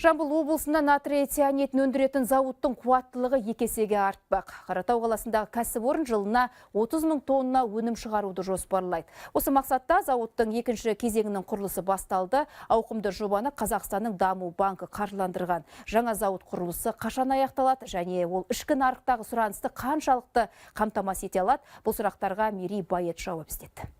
Жамбыл облысында натрий цианидін өндіретін зауыттың қуаттылығы 2 есеге артпақ. Қаратау қаласындағы кәсіпорын жылына 30 мың тонна өнім шығаруды жоспарлайды. Осы мақсатта зауыттың екінші кезеңінің құрылысы басталды. Ауқымды жобаны Қазақстанның даму банкі қаржыландырған. Жаңа зауыт құрылысы қашан аяқталады және ол ішкі нарықтағы сұранысты қаншалықты қамтамасыз ете алады? Бұл сұрақтарға Мерей Байет жауап іздеді.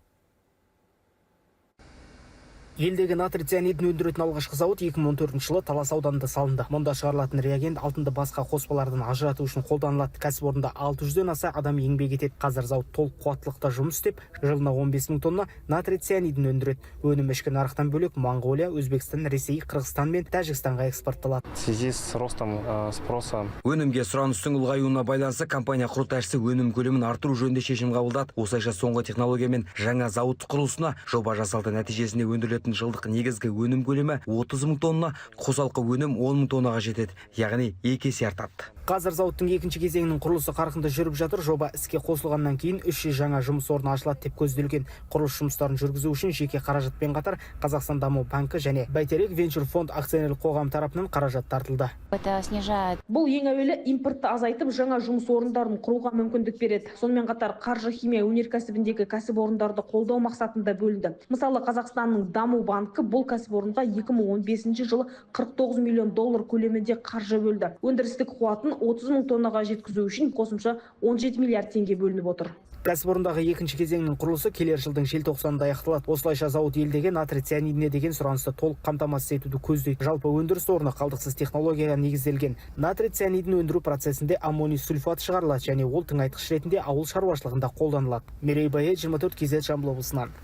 Елдегі натрий цианидін өндіретін алғашқы зауыт 2014 жылы Талас ауданында салынды. Мұнда шығарылатын реагент алтынды басқа қоспалардан ажырату үшін қолданылады. Кәсіпорында 600-ден аса адам еңбек етеді. Қазір зауыт толық қуаттылықта жұмыс істеп, жылына 15 мың тонна натрий цианидін өндіреді. Өнім ішкі нарықтан бөлек Моңғолия, Өзбекстан, Ресей, Қырғызстан мен Тәжікстанға экспортталады. В связи с ростом спроса Өнімге сұраныстың ұлғаюына байланысты компания құрылтайшысы өнім көлемін арттыру жөнінде шешім қабылдады. Осылайша, соңғы технологиямен жаңа зауыт құрылысына жоба жасалды. Нәтижесінде өндірілетін жылдық негізгі өнім көлемі 30 мың тонна, қосалқы өнім 10 мың тоннаға жетеді, яғни 2 есе артады. Қазір зауыттың екінші кезеңінің құрылысы қарқынды жүріп жатыр. Жоба іске қосылғаннан кейін 300 жаңа жұмыс орны ашылады деп көзделген. Құрылыс жұмыстарын жүргізу үшін жеке қаражатпен қатар Қазақстан даму банкі және Бәйтерек венчур фонд акционерлік қоғамы тарапынан қаражат тартылды. Это снижает Бұл ең әуелі импортты азайтып, жаңа жұмыс орындарын құруға мүмкіндік береді. Сонымен қатар қаржы химия өнеркәсібіндегі кәсіпорындарды қолдау мақсатында бөлінді. Мысалы, Қазақстанның даму банкі бұл кәсіпорынға 2015 жылы 49 миллион доллар көлемінде қаржы бөлді. Өндірістік қуатын 30 мың тоннаға жеткізу үшін қосымша 17 миллиард теңге бөлініп отыр. Кәсіпорындағы екінші кезеңнің құрылысы келер жылдың желтоқсанында аяқталады. Осылайша, зауыт елдегі натрий цианидіне деген сұранысты толық қамтамасыз етуді көздейді. Жалпы, өндіріс орны қалдықсыз технологияға негізделген. Натрий цианидін өндіру процесінде аммоний сульфат шығарылады және ол тыңайтқыш ретінде ауыл шаруашылығында қолданылады. Мерей Байет, 24 KZ, Жамбыл облысынан.